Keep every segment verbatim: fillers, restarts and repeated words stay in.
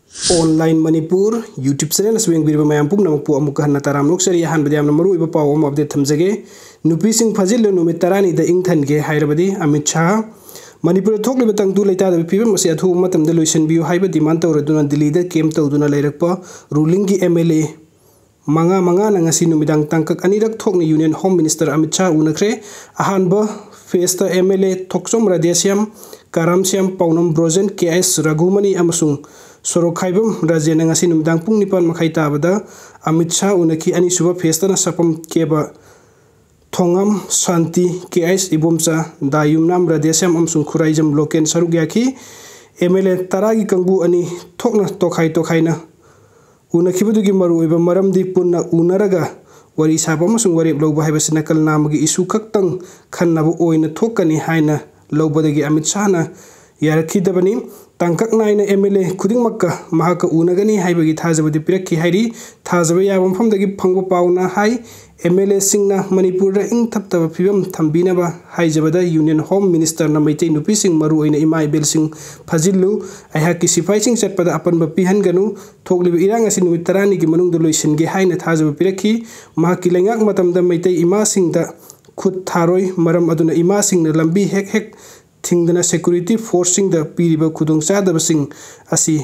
Online Manipur YouTube channel ꯑꯁꯤ ꯌꯦꯡꯕꯤꯔꯤꯕ ꯃꯌꯥꯝ ꯄꯨꯝꯅꯃꯛꯄꯨ ꯑꯃꯨꯛꯀ ꯍꯟꯅ ꯇꯔꯥꯝꯅ ꯑꯣꯛꯆꯔꯤ꯫ ꯑꯍꯥꯟꯕꯗ ꯌꯥꯝꯅ ꯃꯔꯨꯑꯣꯏꯕ ꯄꯥꯎ ꯑꯃ update ꯊꯝꯖꯒꯦ꯫ ꯅꯨꯄꯤꯁꯤꯡ ꯐꯥꯖꯤꯜꯂꯨ, ꯅꯨꯃꯤꯠ ꯇꯔꯥꯅꯤꯗ ꯏꯪꯊꯟꯒꯦ ꯍꯥꯏꯔꯕꯗꯤ ꯑꯃꯤꯠ ꯁꯥꯍ꯫ ꯃꯅꯤꯄꯨꯔꯗ ꯊꯣꯛꯂꯤꯕ ꯇꯪꯗꯨ ꯂꯩꯇꯥꯗꯕ ꯐꯤꯕꯝ ꯑꯁꯤ ꯑꯊꯨꯕ ꯃꯇꯝꯗ ꯂꯣꯏꯁꯤꯟꯕꯤꯌꯨ ꯍꯥꯏꯕ demand ꯇꯧꯔꯗꯨꯅ ꯗꯤꯜꯂꯤꯗ camp ꯇꯧꯗꯨꯅ ꯂꯩꯔꯛꯄ ruling ꯒꯤ M L A ꯃꯉꯥ ꯃꯉꯥꯅ ꯉꯁꯤ ꯅꯨꯃꯤꯗꯥꯡ ꯇꯥꯡꯀꯛ ꯑꯅꯤꯔꯛ ꯊꯣꯛꯅ Union Home Minister Amit Shah ꯎꯅꯈ꯭ꯔꯦ꯫ ꯑꯍꯥꯟꯕ phase ꯇ M L A Thokchom Radheshyam, ꯀꯔꯥꯝꯁ꯭ꯌꯥꯝ, ꯄꯥꯎꯅꯝ Brojen, K S ꯔꯘꯨꯃꯅꯤ ꯑꯃꯁꯨꯡ ꯁꯣꯔꯣꯛꯈꯥꯏꯕꯝ ꯔꯥꯖꯦꯟꯅ ꯉꯁꯤ ꯅꯨꯃꯤꯗꯥꯡ ꯄꯨꯡ ꯅꯤꯄꯥꯟ ꯃꯈꯥꯏ ꯇꯥꯕꯗ ꯑꯃꯤꯠ ꯁꯥꯍ ꯎꯅꯈꯤ꯫ ꯑꯅꯤꯁꯨꯕ phase ꯇꯅ ꯁꯄꯝ ꯀꯦꯕ ꯊꯣꯉꯥꯝ ꯁꯥꯟꯇꯤ, K S ꯏꯕꯣꯝꯆꯥ, ꯗꯥ ꯌꯨꯝꯅꯥꯝ ꯔꯥꯙꯦꯁ꯭ꯌꯥꯝ ꯑꯃꯁꯨꯡ ꯈꯨꯔꯥꯏꯖꯝ ꯂꯣꯀꯦꯟ ꯁꯔꯨꯛ ꯌꯥꯈꯤ꯫ M L A ꯇꯔꯥꯒꯤ ꯀꯥꯡꯕꯨ ꯑꯅꯤ ꯊꯣꯛꯅ ꯇꯣꯈꯥꯏ ꯇꯣꯈꯥꯏꯅ ꯎꯅꯈꯤꯕꯗꯨꯒꯤ ꯃꯔꯨꯑꯣꯏꯕ ꯃꯔꯝꯗꯤ ꯄꯨꯟꯅ ꯎꯅꯔꯒ ꯋꯥꯔꯤ ꯁꯥꯕ ꯑꯃꯁꯨꯡ ꯋꯥꯔꯦꯞ ꯂꯧꯕ ꯍꯥꯏꯕꯁꯤ ꯅꯥꯀꯜ ꯅꯥꯝꯃꯒꯤ issue ꯈꯛꯇꯪ ꯈꯟꯅꯕ ꯑꯣꯏꯅ ꯊꯣꯛꯀꯅꯤ ꯍꯥꯏꯅ ꯂꯧꯕꯗꯒꯤ ꯑꯃꯤꯠ ꯁꯥꯍꯅ ꯌꯥꯔꯛꯈꯤꯗꯕꯅꯤ꯫ ꯇꯥꯡꯀꯛ ꯅꯥꯏꯅ M L A ꯈꯨꯗꯤꯡꯃꯛꯀ ꯃꯍꯥꯛꯀ ꯎꯅꯒꯅꯤ ꯍꯥꯏꯕꯒꯤ ꯊꯥꯖꯕꯗꯤ ꯄꯤꯔꯛꯈꯤ ꯍꯥꯏꯔꯤ꯫ ꯊꯥꯖꯕ ꯌꯥꯕ ꯃꯐꯝꯗꯒꯤ ꯐꯪꯕ ꯄꯥꯎꯅ ꯍꯥꯏ, M L A ꯁꯤꯡꯅ ꯃꯅꯤꯄꯨꯔꯗ ꯏꯪ ꯇꯞꯇꯕ ꯐꯤꯕꯝ ꯊꯝꯕꯤꯅꯕ ꯍꯥꯏꯖꯕꯗ Union Home Minister ꯅ ꯃꯩꯇꯩ ꯅꯨꯄꯤꯁꯤꯡ, ꯃꯔꯨꯑꯣꯏꯅ ꯏꯃꯥ ꯏꯕꯦꯜꯁꯤꯡ ꯐꯥꯖꯤꯜꯂꯨ, ꯑꯩꯍꯥꯛꯀꯤ ꯁꯤꯐꯥꯏꯁꯤꯡ ꯆꯠꯄꯗ ꯑꯄꯟꯕ ꯄꯤꯍꯟꯒꯅꯨ, ꯊꯣꯛꯂꯤꯕ ꯏꯔꯥꯡ ꯑꯁꯤ ꯅꯨꯃꯤꯠ ꯇꯔꯥꯅꯤꯒꯤ ꯃꯅꯨꯡꯗ ꯂꯣꯏꯁꯤꯟꯒꯦ ꯍꯥꯏꯅ ꯊꯥꯖꯕ ꯄꯤꯔꯛꯈꯤ꯫ ꯃꯍꯥꯛꯀꯤ ꯂꯩꯉꯥꯛ ꯃꯇꯝꯗ ꯃꯩꯇꯩ ꯏꯃꯥꯁꯤꯡꯗ ꯈꯨꯠ ꯊꯥꯔꯣꯏ, ꯃꯔꯝ ꯑꯗꯨꯅ ꯏꯃꯥꯁꯤꯡꯅ ꯂꯝꯕꯤ ꯍꯦꯛ ꯍꯦꯛ ꯊꯤꯡꯗꯅ security force ꯁꯤꯡꯗ ꯄꯤꯔꯤꯕ ꯈꯨꯗꯣꯡꯆꯥꯗꯕꯁꯤꯡ ꯑꯁꯤ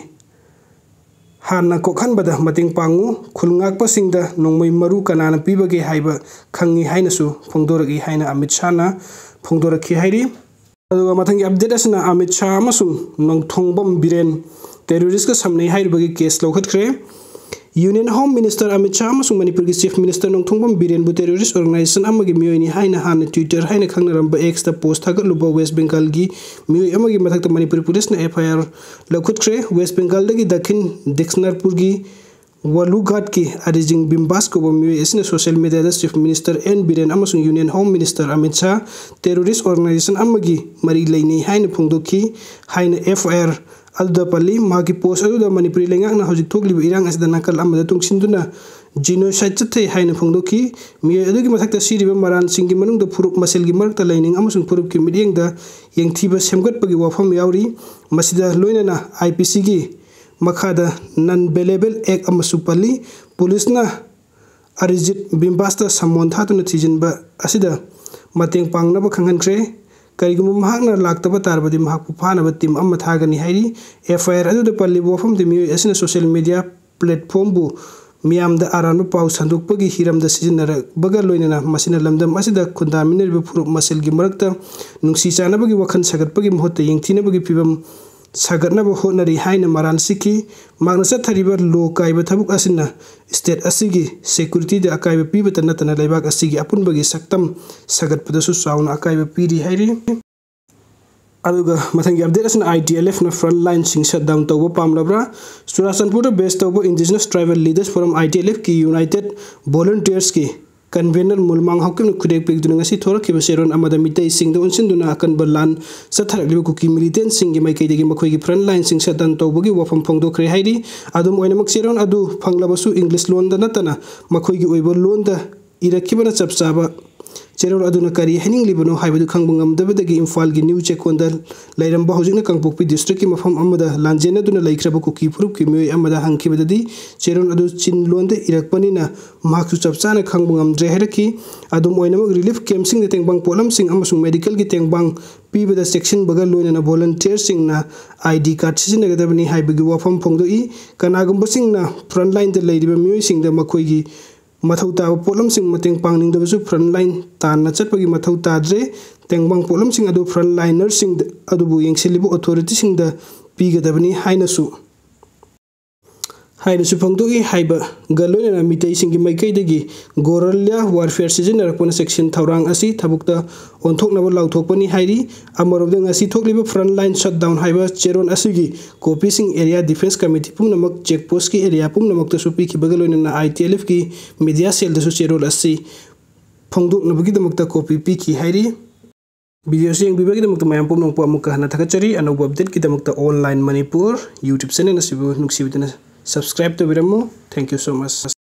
ꯍꯥꯟꯅ ꯀꯣꯛꯍꯟꯕꯗ ꯃꯇꯦꯡ ꯄꯥꯡꯉꯨ꯫ ꯈꯨꯜ ꯉꯥꯛꯄꯁꯤꯡꯗ ꯅꯣꯡꯃꯩ ꯃꯔꯨ ꯀꯅꯥꯅ ꯄꯤꯕꯒꯦ ꯍꯥꯏꯕ ꯈꯪꯉꯤ ꯍꯥꯏꯅꯁꯨ ꯐꯣꯡꯗꯣꯔꯛꯏ ꯍꯥꯏꯅ ꯑꯃꯤꯠ ꯁꯥꯍꯅ ꯐꯣꯡꯗꯣꯔꯛꯈꯤ ꯍꯥꯏꯔꯤ꯫ ꯑꯗꯨꯒ ꯃꯊꯪꯒꯤ update ꯑꯁꯤꯅ ꯑꯃꯤꯠ ꯁꯥꯍ ꯑꯃꯁꯨꯡ ꯅꯣꯡꯊꯣꯡꯕꯝ ꯕꯤꯔꯦꯟ terrorist ꯀ ꯁꯝꯅꯩ ꯍꯥꯏꯔꯤꯕꯒꯤ case ꯂꯧꯈꯠꯈ꯭ꯔꯦ꯫ Union Home Minister Amit Shah ꯑꯃꯁꯨꯡ ꯃꯅꯤꯄꯨꯔꯒꯤ Chief Minister ꯅꯣꯡꯊꯣꯡꯕꯝ ꯕꯤꯔꯦꯟꯕꯨ terrorist organization ꯑꯃꯒꯤ ꯃꯤꯑꯣꯏꯅꯤ ꯍꯥꯏꯅ ꯍꯥꯟꯅ Twitter ꯍꯥꯏꯅ ꯈꯪꯅꯔꯝꯕ X ꯇ post ꯊꯥꯒꯠꯂꯨꯕ West Bengal ꯒꯤ ꯃꯤꯑꯣꯏ ꯑꯃꯒꯤ ꯃꯊꯛꯇ ꯃꯅꯤꯄꯨꯔ police ꯅ F I R ꯂꯧꯈꯠꯈ꯭ꯔꯦ꯫ West Bengal ꯗꯒꯤ ꯗꯛꯈꯤꯟ ꯗꯤꯛꯁꯅꯥꯄꯨꯔꯒꯤ ꯋꯥꯂꯨꯒꯥꯠꯀꯤ ꯑꯔꯤꯖꯤꯡ ꯕꯤꯝꯕꯥꯁ ꯀꯧꯕ ꯃꯤꯑꯣꯏ ꯑꯁꯤꯅ social media ꯗ Chief Minister N ꯕꯤꯔꯦꯟ ꯑꯃꯁꯨꯡ Union Home Minister Amit Shah terrorist organization ꯑꯃꯒꯤ ꯃꯔꯤ ꯂꯩꯅꯩ ꯍꯥꯏꯅ ꯐꯣꯡꯗꯣꯛꯈꯤ ꯍꯥꯏꯅ F I R ꯑꯗꯨꯗ ꯄꯜꯂꯤ꯫ ꯃꯍꯥꯛꯀꯤ post ꯑꯗꯨꯗ ꯃꯅꯤꯄꯨꯔꯤ ꯂꯩꯉꯥꯛꯅ ꯍꯧꯖꯤꯛ ꯊꯣꯛꯂꯤꯕ ꯏꯔꯥꯡ ꯑꯁꯤꯗ ꯅꯥꯀꯜ ꯑꯃꯗ ꯇꯨꯡꯁꯤꯟꯗꯨꯅ genocide ꯆꯠꯊꯩ ꯍꯥꯏꯅ ꯐꯣꯡꯗꯣꯛꯈꯤ꯫ ꯃꯤꯑꯣꯏ ꯑꯗꯨꯒꯤ ꯃꯊꯛꯇ ꯁꯤꯔꯤꯕ ꯃꯔꯥꯜꯁꯤꯡꯒꯤ ꯃꯅꯨꯡꯗ ꯐꯨꯔꯨꯞ ꯃꯁꯦꯜꯒꯤ ꯃꯔꯛꯇ ꯂꯩꯅꯤꯡ ꯑꯃꯁꯨꯡ ꯐꯨꯔꯨꯞꯀꯤ ꯃꯤꯠꯌꯦꯡꯗ ꯌꯦꯡꯊꯤꯕ ꯁꯦꯝꯒꯠꯄꯒꯤ ꯋꯥꯐꯝ ꯌꯥꯎꯔꯤ꯫ ꯃꯁꯤꯗ ꯂꯣꯏꯅꯅ I P C ꯒꯤ ꯃꯈꯥꯗ non bailable act ꯑꯃꯁꯨ ꯄꯜꯂꯤ꯫ ꯄꯨꯂꯤꯁꯅ ꯑꯔꯤꯖꯤꯠ ꯕꯤꯝꯕꯥꯁꯇ summon ꯊꯥꯗꯨꯅ ꯊꯤꯖꯤꯟꯕ ꯑꯁꯤꯗ ꯃꯇꯦꯡ ꯄꯥꯡꯅꯕ ꯈꯪꯍꯟꯈ꯭ꯔꯦ꯫ ꯀꯔꯤꯒꯨꯝꯕ ꯃꯍꯥꯛꯅ ꯂꯥꯛꯇꯕ ꯇꯥꯔꯕꯗꯤ ꯃꯍꯥꯛꯄꯨ ꯐꯥꯅꯕ team ꯑꯃ ꯊꯥꯒꯅꯤ ꯍꯥꯏꯔꯤ꯫ F I R ꯑꯗꯨꯗ ꯄꯜꯂꯤꯕ ꯋꯥꯐꯝꯗꯤ ꯃꯤꯑꯣꯏ ꯑꯁꯤꯅ social media platformꯕꯨ ꯃꯤꯌꯥꯝꯗ ꯑꯔꯥꯟꯕ ꯄꯥꯎ ꯁꯟꯗꯣꯛꯄꯒꯤ ꯍꯤꯔꯝꯗ ꯁꯤꯖꯤꯟꯅꯔꯛꯄꯒ ꯂꯣꯏꯅꯅ ꯃꯁꯤꯅ ꯂꯝꯗꯝ ꯑꯁꯤꯗ ꯈꯨꯟꯗꯥꯃꯤꯟꯅꯔꯤꯕ ꯐꯨꯔꯨꯞ ꯃꯁꯦꯜꯒꯤ ꯃꯔꯛꯇ ꯅꯨꯡꯁꯤ ꯆꯥꯟꯅꯕꯒꯤ ꯋꯥꯈꯜ ꯁꯥꯒꯠꯄꯒꯤ ꯃꯍꯨꯠꯇ ꯌꯦꯡꯊꯤꯅꯕꯒꯤ ꯐꯤꯕꯝ ꯁꯥꯒꯠꯅꯕ ꯍꯣꯠꯅꯔꯤ ꯍꯥꯏꯅ ꯃꯔꯥꯜ ꯁꯤꯈꯤ꯫ ꯃꯍꯥꯛꯅ ꯆꯠꯊꯔꯤꯕ law ꯀꯥꯏꯕ ꯊꯕꯛ ꯑꯁꯤꯅ state ꯑꯁꯤꯒꯤ securityꯗ ꯑꯀꯥꯏꯕ ꯄꯤꯕꯇ ꯅꯠꯇꯅ ꯂꯩꯕꯥꯛ ꯑꯁꯤꯒꯤ ꯑꯄꯨꯟꯕꯒꯤ ꯁꯛꯇꯝ ꯁꯥꯒꯠꯄꯗꯁꯨ ꯆꯥꯎꯅ ꯑꯀꯥꯏꯕ ꯄꯤꯔꯤ ꯍꯥꯏꯔꯤ꯫ ꯑꯗꯨꯒ ꯃꯊꯪꯒꯤ update ꯑꯁꯤꯅ I T L Fꯅ front lineꯁꯤꯡ shutdown ꯇꯧꯕ ꯄꯥꯝꯂꯕ꯭ꯔꯥ? ꯆꯨꯔꯥꯆꯥꯟꯄꯨꯔꯗ base ꯇꯧꯕ Indigenous Tribal Leaders Forum, I T L Fꯀꯤ United Volunteersꯀꯤ convener ꯃꯨꯜꯃꯥꯡ ꯍꯥꯎꯀꯤꯞꯅ ꯈꯨꯗꯦꯛ ꯄꯤꯗꯨꯅ ꯉꯁꯤ ꯊꯣꯔꯛꯈꯤꯕ ꯆꯦꯔꯣꯜ ꯑꯃꯗ ꯃꯤꯇꯩꯁꯤꯡꯗ ꯑꯣꯟꯁꯤꯟꯗꯨꯅ ꯑꯀꯟꯕ ꯂꯥꯟ ꯆꯠꯊꯔꯛꯂꯤꯕ ꯀꯨꯀꯤ militantꯁꯤꯡꯒꯤ ꯃꯥꯏꯀꯩꯗꯒꯤ ꯃꯈꯣꯏꯒꯤ front lineꯁꯤꯡ shutdown ꯇꯧꯕꯒꯤ ꯋꯥꯐꯝ ꯐꯣꯡꯗꯣꯛꯈ꯭ꯔꯦ ꯍꯥꯏꯔꯤ꯫ ꯑꯗꯨꯝ ꯑꯣꯏꯅꯃꯛ, ꯆꯦꯔꯣꯜ ꯑꯗꯨ ꯐꯪꯂꯕꯁꯨ English ꯂꯣꯟꯗ ꯅꯠꯇꯅ ꯃꯈꯣꯏꯒꯤ ꯑꯣꯏꯕ ꯂꯣꯟꯗ ꯏꯔꯛꯈꯤꯕꯅ ꯆꯞ ꯆꯥꯕ ꯆꯦꯔꯣꯜ ꯑꯗꯨꯅ ꯀꯔꯤ ꯍꯥꯏꯅꯤꯡꯂꯤꯕꯅꯣ ꯍꯥꯏꯕꯗꯨ ꯈꯪꯕ ꯉꯝꯗꯕꯗꯒꯤ ꯏꯝꯐꯥꯜꯒꯤ ꯅ꯭ꯌꯨ ꯆꯦꯛꯀꯣꯟꯗ ꯂꯩꯔꯝꯕ, ꯍꯧꯖꯤꯛꯅ ꯀꯥꯡꯄꯣꯛꯄꯤ districtꯀꯤ ꯃꯐꯝ ꯑꯃꯗ ꯂꯥꯟꯖꯦꯟꯅꯗꯨꯅ ꯂꯩꯈ꯭ꯔꯕ ꯀꯨꯀꯤ ꯐꯨꯔꯨꯞꯀꯤ ꯃꯤꯑꯣꯏ ꯑꯃꯗ ꯍꯪꯈꯤꯕꯗꯗꯤ, ꯆꯦꯔꯣꯜ ꯑꯗꯨ ꯆꯤꯟ ꯂꯣꯟꯗ ꯏꯔꯛꯄꯅꯤꯅ ꯃꯍꯥꯛꯁꯨ ꯆꯞ ꯆꯥꯅ ꯈꯪꯕ ꯉꯝꯗ꯭ꯔꯦ ꯍꯥꯏꯔꯛꯈꯤ꯫ ꯑꯗꯨꯝ ꯑꯣꯏꯅꯃꯛ, relief campꯁꯤꯡꯗ ꯇꯦꯡꯕꯥꯡ ꯄꯣꯠꯂꯝꯁꯤꯡ ꯑꯃꯁꯨꯡ medicalꯒꯤ ꯇꯦꯡꯕꯥꯡ ꯄꯤꯕꯗ ꯆꯦꯛꯁꯤꯟꯕꯒ ꯂꯣꯏꯅꯅ volunteerꯁꯤꯡꯅ I D card ꯁꯤꯖꯤꯟꯅꯒꯗꯕꯅꯤ ꯍꯥꯏꯕꯒꯤ ꯋꯥꯐꯝ ꯐꯣꯡꯗꯣꯛꯏ꯫ ꯀꯅꯥꯒꯨꯝꯕꯁꯤꯡꯅ front lineꯗ ꯂꯩꯔꯤꯕ ꯃꯤꯑꯣꯏꯁꯤꯡꯗ ꯃꯈꯣꯏꯒꯤ ꯃꯊꯧ ꯇꯥꯕ ꯄꯣꯠꯂꯝꯁꯤꯡ ꯃꯇꯦꯡ ꯄꯥꯡꯅꯤꯡꯗꯕꯁꯨ front line ꯇꯥꯟꯅ ꯆꯠꯄꯒꯤ ꯃꯊꯧ ꯇꯥꯗ꯭ꯔꯦ꯫ ꯇꯦꯡꯕꯥꯡ ꯄꯣꯠꯂꯝꯁꯤꯡ ꯑꯗꯨ front linerꯁꯤꯡꯗ ꯑꯗꯨꯕꯨ ꯌꯦꯡꯁꯤꯜꯂꯤꯕ authorityꯁꯤꯡꯗ ꯄꯤꯒꯗꯕꯅꯤ ꯍꯥꯏꯅꯁꯨ, ꯍꯥꯏꯅꯁꯨ ꯐꯣꯡꯗꯣꯛꯏ꯫ ꯍꯥꯏꯕꯒ ꯂꯣꯏꯅꯅ ꯃꯤꯇꯩꯁꯤꯡꯒꯤ ꯃꯥꯏꯀꯩꯗꯒꯤ guerrilla warfare ꯁꯤꯖꯤꯟꯅꯔꯛꯄꯅ ꯆꯦꯛꯁꯤꯟ ꯊꯧꯔꯥꯡ ꯑꯁꯤ ꯊꯕꯛꯇ ꯑꯣꯟꯊꯣꯛꯅꯕ ꯂꯥꯎꯊꯣꯛꯄꯅꯤ ꯍꯥꯏꯔꯤ꯫ ꯑꯃꯔꯣꯝꯗ, ꯉꯁꯤ ꯊꯣꯛꯂꯤꯕ front line shutdown ꯍꯥꯏꯕ ꯆꯦꯔꯣꯜ ꯑꯁꯤꯒꯤ copyꯁꯤꯡ area defence committee ꯄꯨꯝꯅꯃꯛ check postꯀꯤ area ꯄꯨꯝꯅꯃꯛꯇꯁꯨ ꯄꯤꯈꯤꯕꯒ ꯂꯣꯏꯅꯅ I T L Fꯀꯤ media cellꯗꯁꯨ ꯆꯦꯔꯣꯜ ꯑꯁꯤ ꯐꯣꯡꯗꯣꯛꯅꯕꯒꯤꯗꯃꯛꯇ copy ꯄꯤꯈꯤ ꯍꯥꯏꯔꯤ꯫ Videoꯁꯤ ꯌꯦꯡꯕꯤꯕꯒꯤꯗꯃꯛꯇ ꯃꯌꯥꯝ ꯄꯨꯝꯅꯃꯛꯄꯨ ꯑꯃꯨꯛꯀ ꯍꯟꯅ ꯊꯥꯒꯠꯆꯔꯤ꯫ ꯑꯅꯧꯕ updateꯀꯤꯗꯃꯛꯇ Online Manipur YouTube channel ꯑꯁꯤꯕꯨ ꯅꯨꯡꯁꯤꯕꯤꯗꯨꯅ subscribe ꯇꯧꯕꯤꯔꯝꯃꯨ꯫ Thank you so much꯫